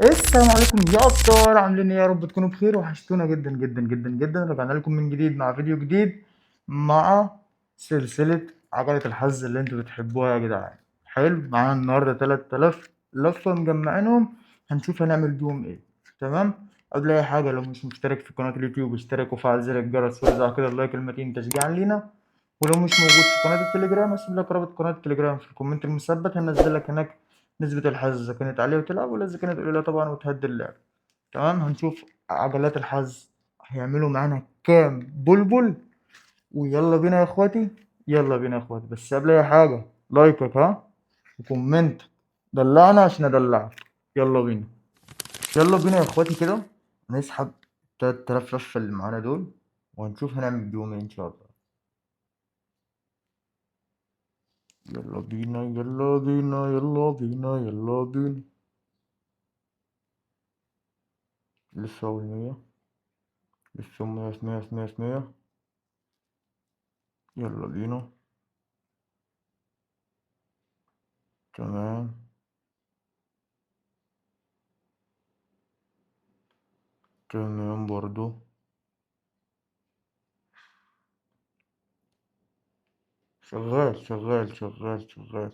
السلام عليكم يا ابطال، عاملين ايه؟ يا رب تكونوا بخير. وحشتونا جدا جدا جدا جدا. رجعنا لكم من جديد مع فيديو جديد مع سلسلة عجلة الحظ اللي انتوا بتحبوها يا جدعان. حلو، معانا النهارده 3000 لفة مجمعينهم، هنشوف هنعمل بيهم ايه. تمام، قبل اي حاجة لو مش مشترك في قناة اليوتيوب اشترك وفعل زر الجرس وارزع كده ال like المتين تشجيعا لينا. ولو مش موجود في قناة التليجرام هسيب لك رابط قناة التليجرام في ال comment المثبت، هنزل لك هناك نسبة الحظ إذا كانت عالية وتلعب ولا إذا كانت قليلة طبعا وتهدي اللعب. تمام، هنشوف عجلات الحظ هيعملوا معانا كام بلبل. ويلا بينا يا اخواتي، يلا بينا يا اخواتي. بس قبل اي حاجة لايكك ها و comment، دلعنا عشان ادلعك. يلا بينا، يلا بينا يا اخواتي. كده نسحب 3000 لفة اللي معانا دول وهنشوف هنعمل بيهم ايه ان شاء الله. يلا بينا يلا بينا يلا بينا يلا بينا. لسه أول 100، لسه 100 في 100 في 100 في 100. يلا بينا. تمام تمام برضو. شغال شغال شغال شغال.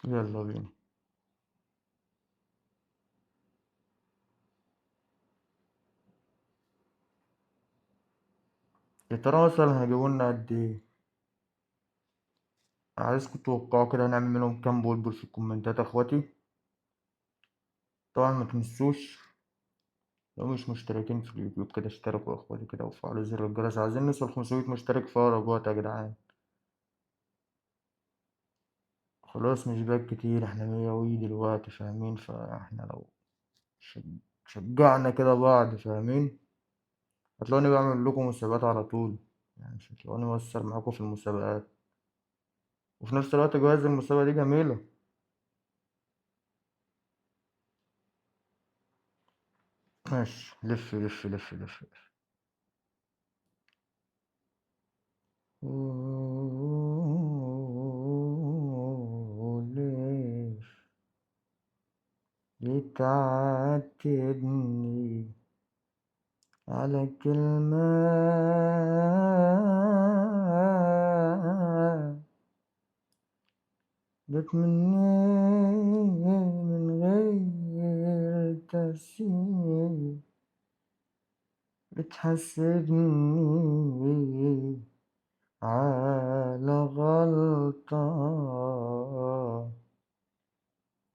يلا بينا. يا ترى مثلا هيجيبوا لنا قد ايه؟ عايزكم تتوقعوا كده هنعمل منهم كام بلبل في الكومنتات يا اخواتي. طبعا ما تنسوش لو مش مشتركين في اليوتيوب كده اشتركوا يا اخواتي كده وفعلوا زر الجرس، عايزين نوصل 500 مشترك في اقرب وقت يا جدعان. خلاص مش باقي كتير، احنا 100 وي دلوقتي فاهمين، فاحنا لو شجعنا كده بعض فاهمين هتلاقوني بعمل لكم مسابقات على طول، مش هتلاقوني مقصر معاكم في المسابقات، وفي نفس الوقت جوائز المسابقة دي جميلة. ماشي، لف لف لف لف لف. لف بتعاتبني على كلمة جت مني من غير تفسير، بتحاسبني على غلطة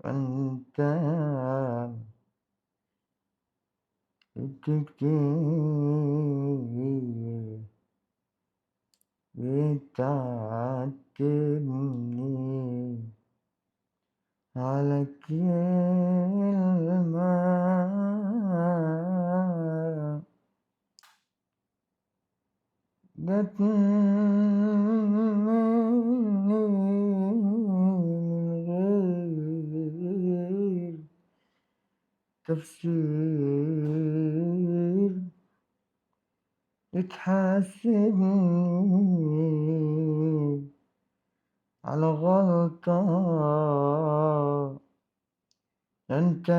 انت كتير بتعاتبني على كلمة جت مني من غير تفسير، بتحاسبني على غلطة انت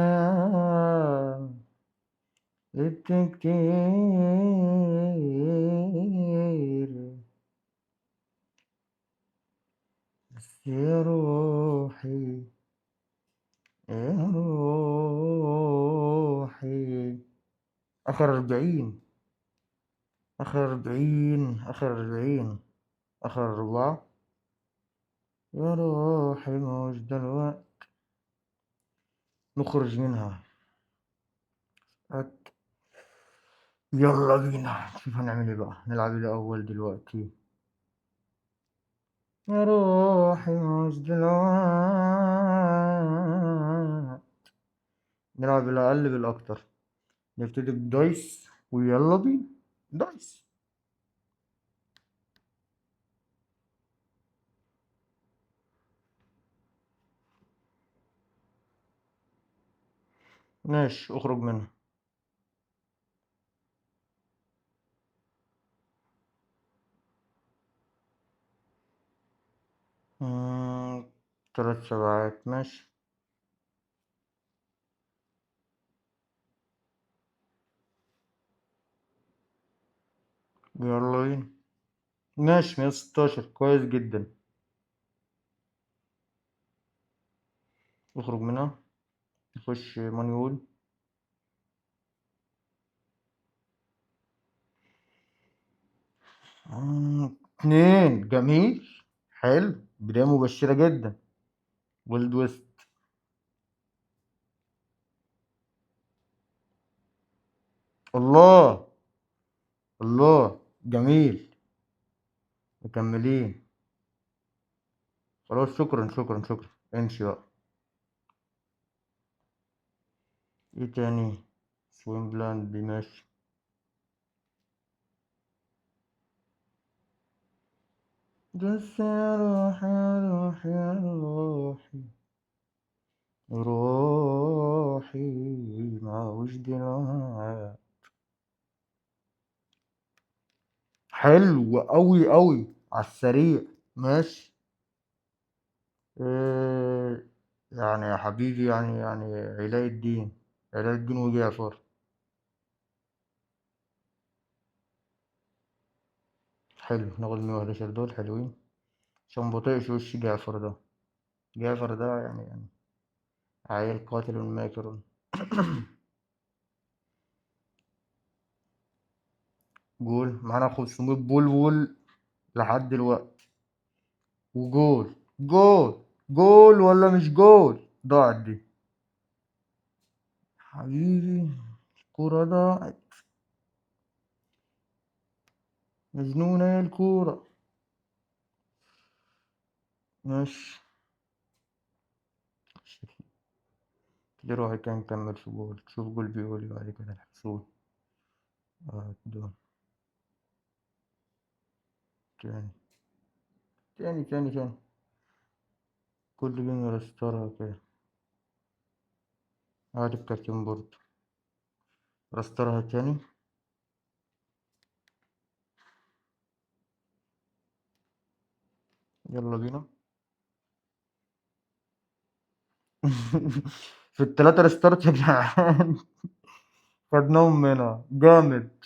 غبت كتير. بس يا روحي يا روحي آخر 40، آخر 40، آخر 40، آخر 4. يا روحي مش ده الوقت نخرج منها. يلا بينا نشوف هنعمل ايه بقى. نلعب الأول دلوقتي. يا روحي مش دلوقتي نلعب الأقل بالأكتر. نبتدي بدايس ويلا بينا دايس. ماشي، اخرج منها. مم، تلات سبعات ماشي. يلا بينا. ماشي 116 كويس جدا. اخرج منها، نخش مانيول. 2 جميل، حلو، بداية مبشرة جدا. Wild West. الله الله جميل، مكملين خلاص. شكرا شكرا شكرا، امشي بقى. ايه تاني؟ Swampland دي ماشي. بس يا روحي يا روحي يا روحي روحي مع وجدي العاب. حلو قوي قوي على السريع ماشي. إيه يعني يا حبيبي، يعني علاء الدين، علاء الدين وجعفر. حلو، ناخد 111 دول حلوين عشان مبطيقش وش جعفر ده. جعفر ده يعني عيل قاتل ماكر. جول معانا 500 بلبل لحد دلوقتي. وجول جول جول ولا مش جول؟ ضاعت دي حبيبي، الكورة ضاعت، مجنونة يا الكورة. ماشي دلوقتي كان نكمل في جول، شوف جول بيقول ايه بعد كده الحصول. دول تاني تاني تاني تاني، كل game رسترها كده. هات الكارتين برضه رسترها تاني. يلا بينا. في التلاتة restart يا جدعان، خدناهم منها جامد.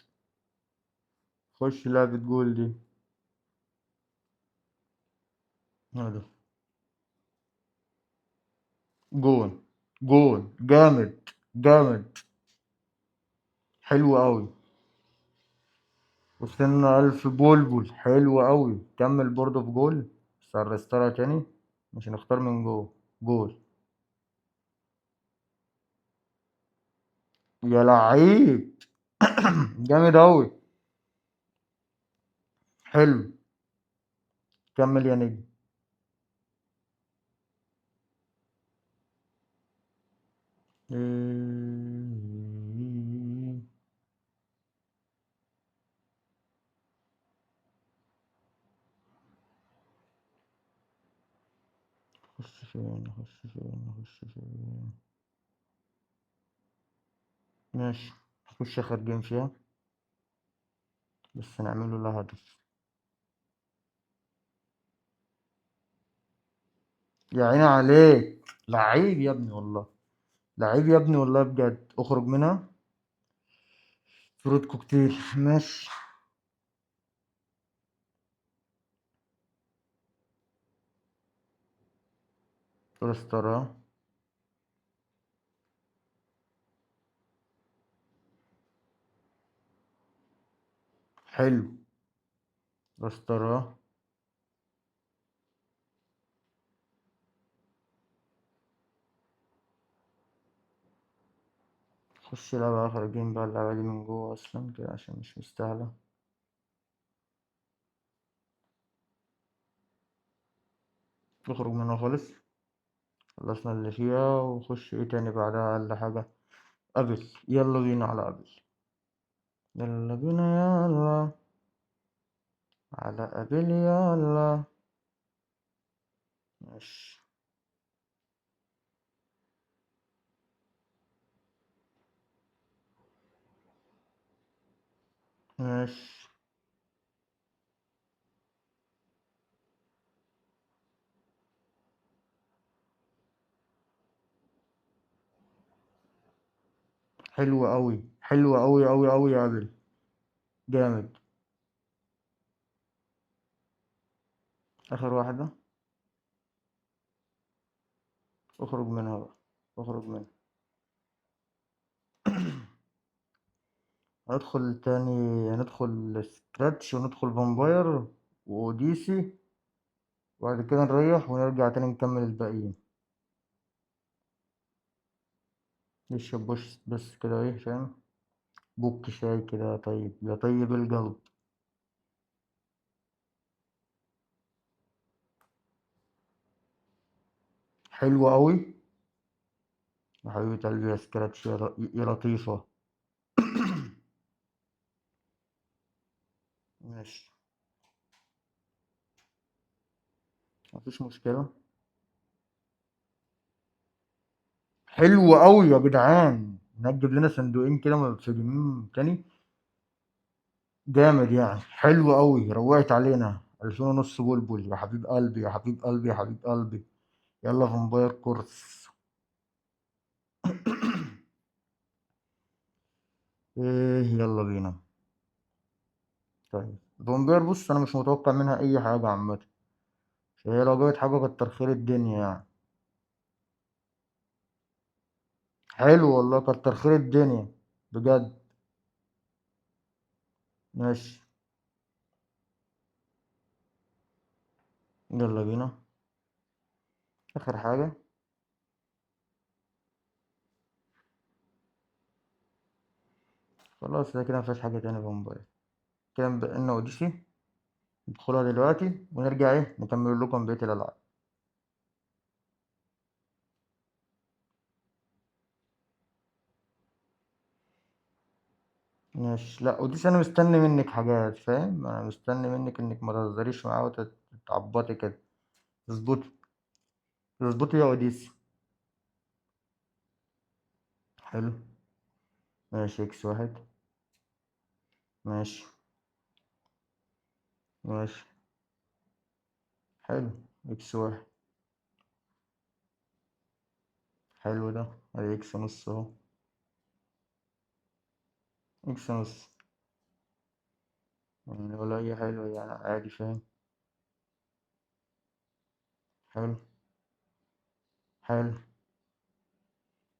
خش لعبة جول دي. هذا جون جون جامد جامد، حلو قوي. وصلنا 1000 بلبل، حلو قوي. كمل برضه في جول، بس هنرسترها تاني مش هنختار من جوه. جول يا لعيب. جامد قوي، حلو. كمل يا نجم. خش فين، خش فين، خش فين. ماشي خش اخر جيم فيها بس نعمله لها هدف. يا عيني عليك، لعيب يا ابني والله، لعيب يا ابني والله بجد. اخرج منها. fruit cocktail ماشي. رسترا حلو، رسترا. خش لعبة آخر game بقى، اللعبة دي من جوه أصلا كده عشان مش مستاهلة. نخرج منها خالص، خلصنا اللي فيها. وخش ايه تاني بعدها؟ أقل حاجة Apple. يلا بينا على Apple، يلا بينا، يلا على Apple، يلا ماشي. ماشي حلو قوي، حلو قوي قوي قوي يا Apple، جامد. اخر واحدة، اخرج منها بقى، اخرج منها. هندخل تاني، هندخل Scratch وندخل Vampire و Odyssey، وبعد كده نريح ونرجع تاني نكمل الباقيين. نشرب بوش بس كده، ايه فاهم، بوك شاي كده. طيب يا طيب القلب. حلو قوي يا حبيبة قلبي يا Scratch، يا لطيفة. ماشي مفيش مشكلة. حلو قوي يا جدعان، نجيب لنا صندوقين كده في اليمين تاني، جامد يعني. حلو قوي، روقت علينا. ألفين ونص بلبل يا حبيب قلبي، يا حبيب قلبي، يا حبيب قلبي. يلا Vampire كورس. ايه يلا بينا. طيب Vampire، بص انا مش متوقع منها اي حاجة عامة، هي لو جابت حاجة كتر خير الدنيا يعني. حلو والله، كتر خير الدنيا بجد. ماشي يلا بينا. اخر حاجة. خلاص ده كده مفيهاش حاجة تاني Vampire. كده بقى لنا Odyssey، ندخلها دلوقتي ونرجع ايه نكمل لكم بقية الألعاب. ماشي. لا Odyssey انا مستني منك حاجات، فاهم؟ انا مستني منك انك ما تهزريش معايا وتتعبطي كده. اظبطي، اظبطي يا Odyssey. حلو ماشي، X واحد. ماشي ماشي حلو، X واحد. حلو ده، ادي X نص اهو، X نص يعني ولا اي حلو يعني، عادي فاهم. حلو حلو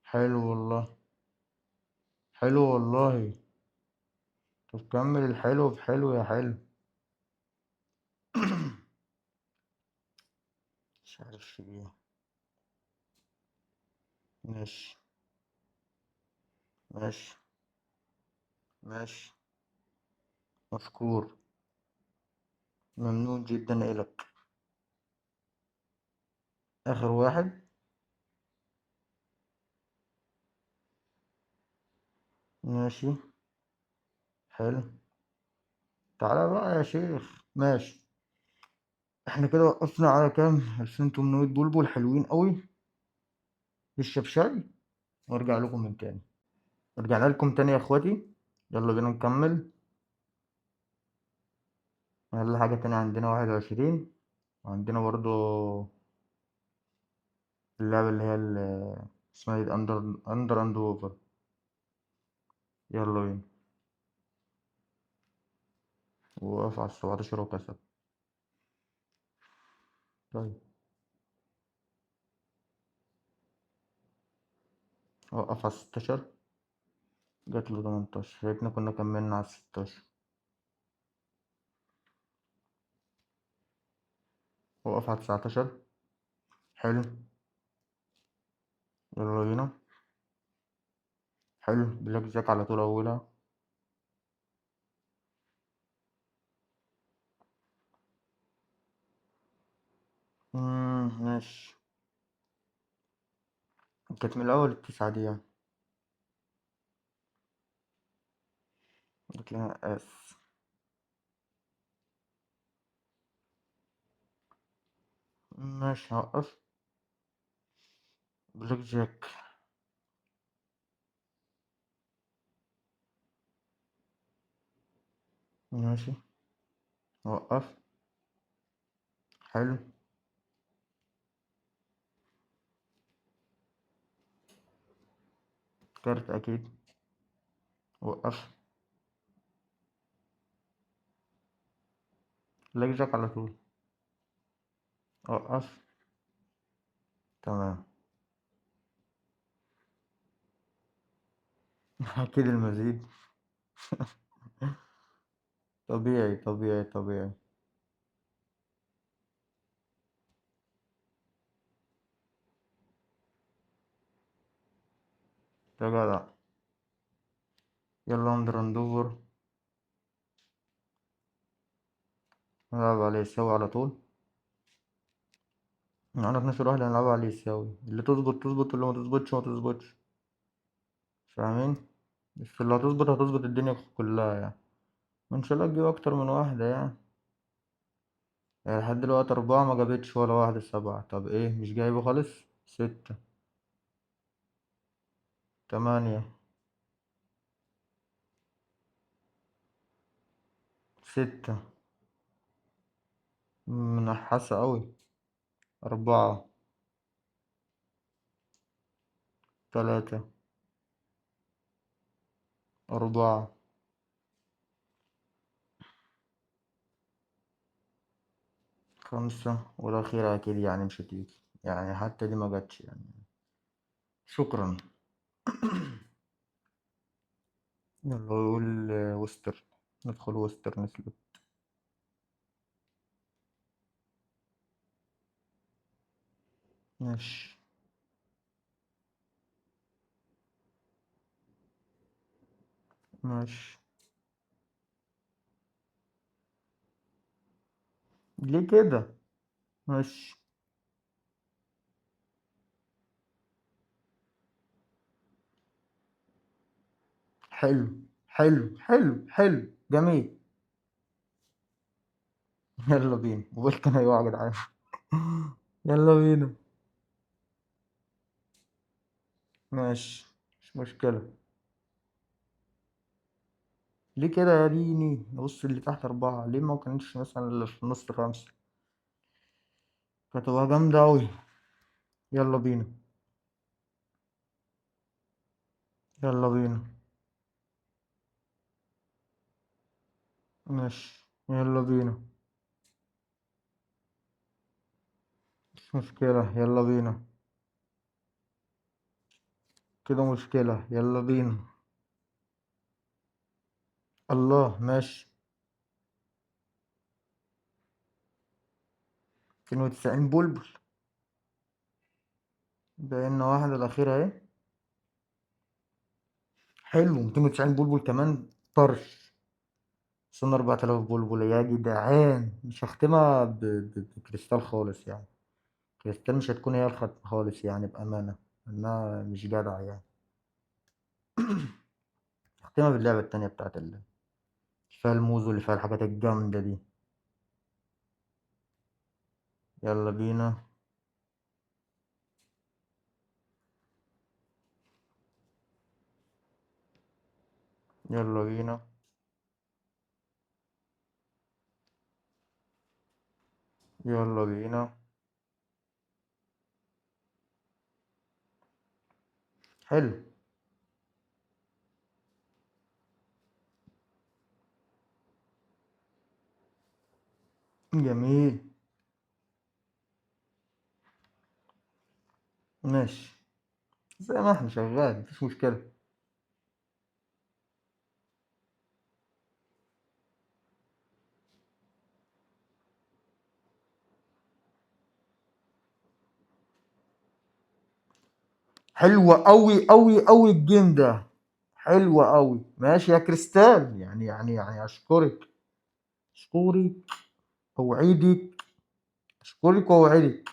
حلو والله، حلو والله. طب كمل الحلو بحلو يا حلو. مش عارف في ايه. ماشي ماشي ماشي، مشكور، ممنون جدا لك. اخر واحد. ماشي حلو، تعالى بقى يا شيخ. ماشي احنا كده وقفنا على كام؟ 2800 بلبل، حلوين قوي. نشرب شاي وارجع لكم من تاني. رجعنا لكم تاني يا اخواتي، يلا بينا نكمل. يلا حاجة تانية، عندنا 21، وعندنا برضو اللعبة اللي هي اسمها ايه، under and over. يلا بينا. وقف على السبعتاشر وكسب. طيب وقف على الستاشر، جات له تمنتاشر، يا ريتنا كنا كملنا على الستاشر. وقف على 19، حلو يلا بينا. حلو بلاك جاك على طول أولها. ماشي، كانت من الأول التسعة دي يعني. جات لنا اس. ماشي هوقف بلاك جاك. ماشي وقف. حلو كارت أكيد. وقف. بلاك جاك على طول. وقف. تمام. أكيد المزيد. طبيعي طبيعي طبيعي. يا جدع. يلا اندراندوفر. نلعب عليه يساوي على طول. معانا 12 واحد هنلعب عليه يساوي، اللي تظبط تظبط واللي ما تظبطش ما تظبطش، فاهمين؟ بس اللي هتظبط هتظبط الدنيا كلها يعني. وإن شاء الله تجيب أكتر من واحدة يعني. يعني لحد دلوقتي 4 ما جابتش ولا واحدة. 7. طب إيه مش جايبه خالص؟ 6. 8. 6. منحاسة أوي. 4. 3. 4. 5. والأخيرة أكيد يعني مش هتيجي يعني، حتى دي ما جاتش يعني. شكرا. يلا يقول وستر. ندخل وستر نسلب. ماشي. ماشي. ليه كده؟ ماشي. حلو حلو حلو حلو جميل. يلا بينا. وقلت انا يقع يا جدعان. يلا بينا. ماشي مش مشكلة. ليه كده يا ديني؟ نبص اللي تحت 4، ليه ما كانتش مثلا اللي في النص 5؟ كانت هتبقى جامدة أوي. يلا بينا. يلا بينا. ماشي يلا بينا. مش مشكلة. يلا بينا. كده مشكلة. يلا بينا. الله ماشي. 92 بلبل. بقينا واحدة الأخيرة أهي. حلو. 290 بلبل كمان. طرش. وصلنا 4000 بلبل يا جدعان. مش هختمها بكريستال خالص يعني. كريستال مش هتكون هي الختم خالص يعني بأمانة، إنها مش جدع يعني. هختمها باللعبة التانية بتاعت اللي فيها الموز واللي فيها الحاجات الجامدة دي. يلا بينا. يلا بينا. يلا بينا. حلو. جميل. ماشي زي ما احنا شغال مفيش مشكلة. حلوة أوي أوي أوي الجيم ده، حلوة أوي. ماشي يا كريستال، يعني أشكرك، أشكرك أوعدك، أشكرك وأوعدك.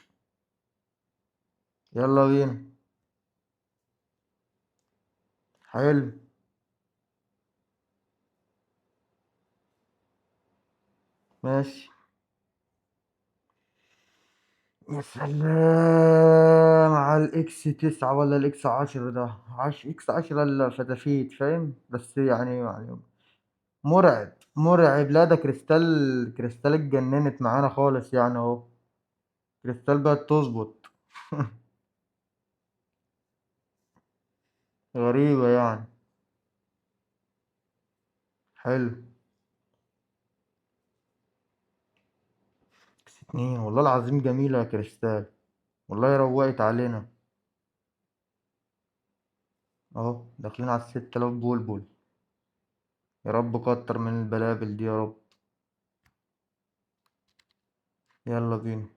يلا بينا. حلو. ماشي. يا سلام على الاكس 9 ولا الاكس 10 ده، اكس 10 الفتافيت فاهم؟ بس يعني مرعب مرعب. لا ده كريستال، كريستال اتجننت معانا خالص يعني اهو. كريستال بقت تظبط. غريبة يعني. حلو. X 2 والله العظيم جميلة يا كريستال، والله روقت علينا. اهو داخلين على 6000 بلبل. يا رب كتر من البلابل دي يا رب. يلا بينا.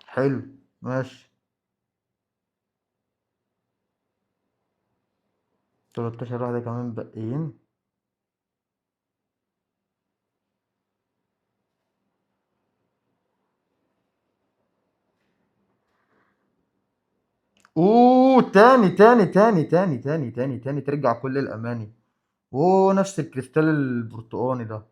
حلو ماشي. 13 واحدة كمان باقيين. اوه تاني تاني تاني تاني تاني تاني تاني، ترجع كل الاماني. اوه نفس الكريستال البرتقاني ده.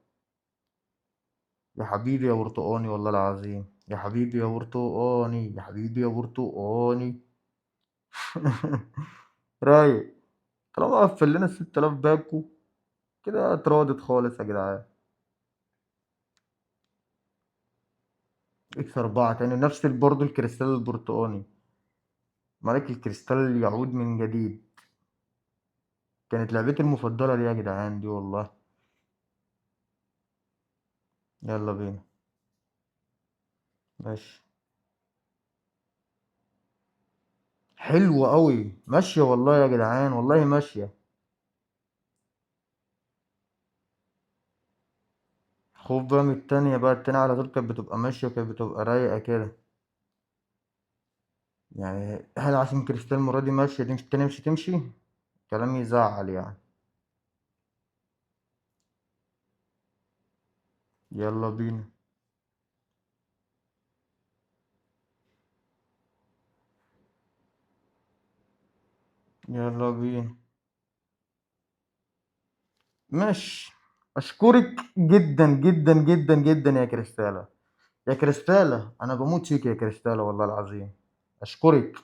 يا حبيبي يا برتقاني والله العظيم، يا حبيبي يا برتقاني، يا حبيبي يا برتقاني. رايق. طالما قفل لنا 6000 باكو كده اتراضت خالص يا جدعان. X 4 تاني، نفس برضه الكريستال البرتقاني. ملك الكريستال يعود من جديد. كانت لعبتي المفضلة دي يا جدعان دي والله. يلا بينا. ماشي. حلوة قوي ماشية والله يا جدعان، والله ماشية. خوف بقى من التانية بقى، التانية على طول كانت بتبقى ماشية وكانت بتبقى رايقة كده. هل عشان كريستال المرة دي ماشية دي مش التانية مش هتمشي؟ كلام يزعل يعني. يلا بينا. يلا بينا. ماشي. اشكرك جدا جدا جدا جدا يا كريستالة، يا كريستالة انا بموت فيك يا كريستالة والله العظيم. اشكرك.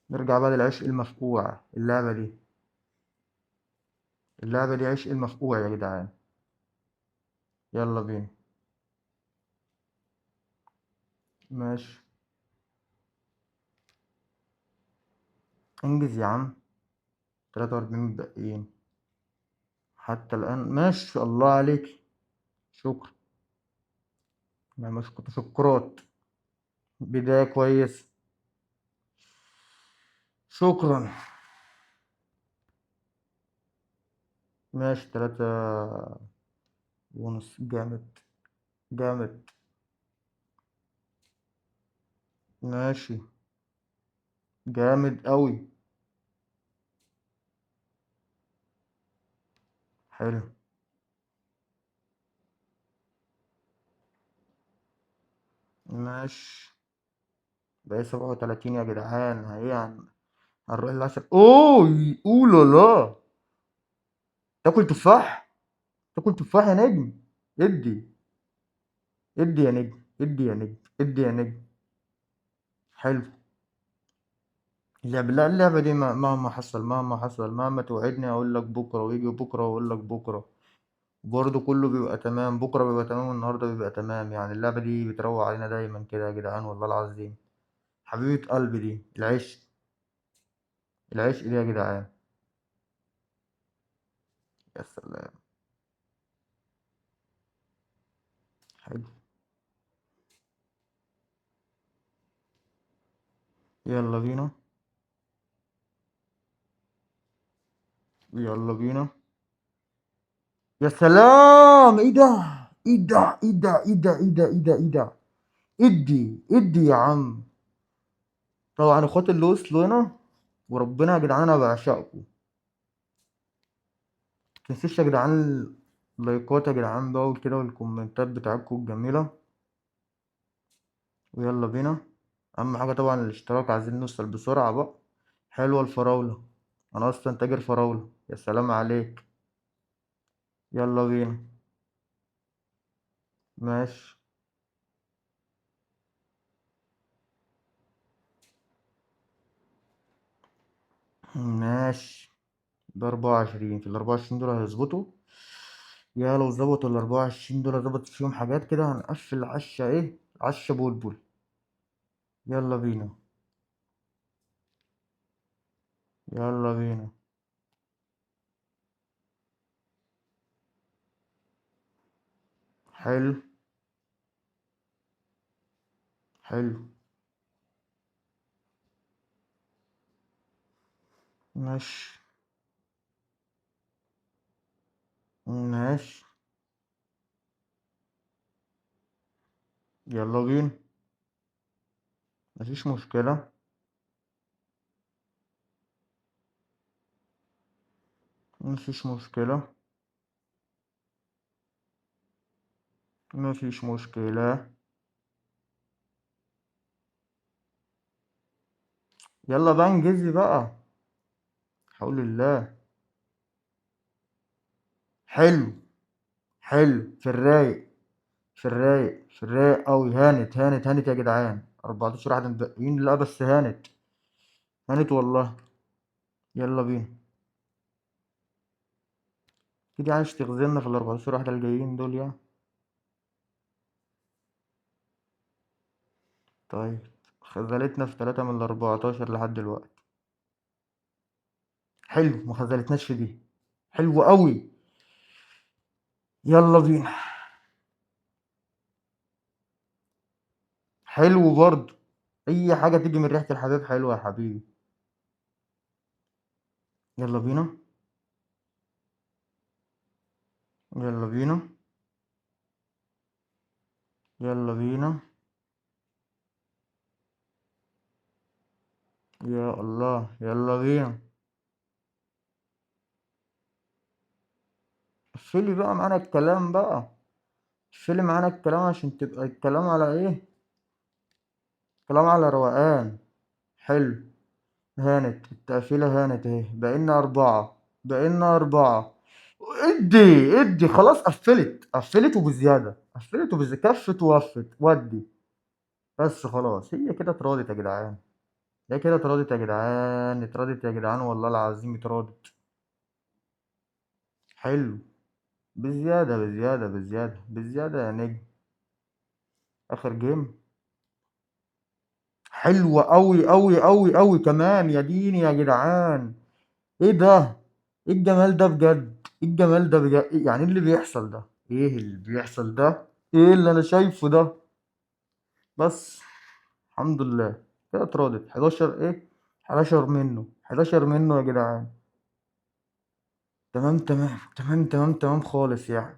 نرجع بقى للعشق المفقوع. اللعبة دي عشق المفقوع يا جدعان. يلا بينا. ماشي. انجز يا عم. 43 متبقيين حتى الآن. ماشي الله عليك، شكرا. مش تشكرات. بداية كويس، شكرا. ماشي تلاتة ونص. جامد جامد. ماشي جامد قوي. حلو. ماشي بقى 37 يا جدعان. هي هنروح للعشرة. اوه قولوا لا. تاكل تفاح، تاكل تفاح يا نجم. ادي ادي يا نجم، ادي يا نجم، ادي يا نجم. حلو. اللعبة، لا اللعبة دي مهما حصل، مهما حصل، مهما توعدني اقول لك بكرة ويجي بكرة واقول لك بكرة، برضه كله بيبقى تمام. بكرة بيبقى تمام والنهاردة بيبقى تمام. اللعبة دي بتروق علينا دايما كده يا جدعان والله العظيم. حبيبة قلبي دي، العشق، العشق دي يا جدعان. يا سلام. حلو. يلا بينا. يلا بينا. يا سلام. ايه ده؟ ايه ده؟ ايه ده؟ ايه ده؟ ايه ده؟ ايه ده؟ ايه ده؟ ادي ادي يا عم. طبعا اخواتي اللي وصلوا هنا وربنا يا جدعان انا بعشقكم. متنسوش يا جدعان اللايكات يا جدعان بقى وكده، والكومنتات بتاعتكم الجميلة. ويلا بينا. اهم حاجة طبعا الاشتراك، عايزين نوصل بسرعة بقى. حلوة الفراولة، انا اصلا تاجر فراولة. يا سلام عليك. يلا بينا. ماشي. ماشي. ده 24، في الأربعة وعشرين دول هيظبطوا. يا لو ظبطوا الأربعة وعشرين دول، ظبط فيهم حاجات كده هنقفل عشا ايه؟ عشا بلبل. يلا بينا. يلا بينا. حلو حلو. ماشي ماشي. يلا بينا، مفيش مشكلة. مفيش مشكلة. مفيش مشكلة. يلا بقى انجزي بقى. حول الله. حلو حلو. في الرايق، في الرايق، في الرايق قوي. هانت هانت هانت يا جدعان. 14 واحد متبقيين. لا بس هانت، هانت والله. يلا بينا. كده عايز تخزلنا في ال 14 واحدة الجايين دول يا. طيب خذلتنا في 3 من ال 14 لحد دلوقتي. حلو، ما خذلتناش في دي. حلو قوي. يلا بينا. حلو برضه. اي حاجة تيجي من ريحة الحبيب حلوة يا حبيبي. يلا بينا. يلا بينا. يلا بينا. يا الله. يلا بينا. قفلي بقى معانا الكلام بقى. قفلي معانا الكلام عشان تبقى الكلام على ايه؟ كلام على روقان. حلو. هانت التقفيلة، هانت اهي. بقينا 4، بقينا 4. ادي ادي خلاص. قفلت، قفلت وبزيادة، قفلت وبزيادة، كفت ووفت ودي بس خلاص. هي كده اتراضت يا جدعان، هي كده اتراضت يا جدعان، اتراضت يا جدعان والله العظيم اتراضت. حلو. بزيادة بزيادة بزيادة بزيادة يا نجم. آخر جيم. حلوة أوي أوي أوي أوي كمان. يا ديني يا جدعان، إيه ده؟ إيه الجمال ده بجد؟ إيه الجمال ده بجد؟ إيه يعني اللي بيحصل ده؟ إيه اللي بيحصل ده؟ إيه اللي أنا شايفه ده؟ بس الحمد لله كده اتراضت. 11 إيه؟ 11 منه، 11 منه يا جدعان. تمام تمام تمام تمام تمام خالص يعني.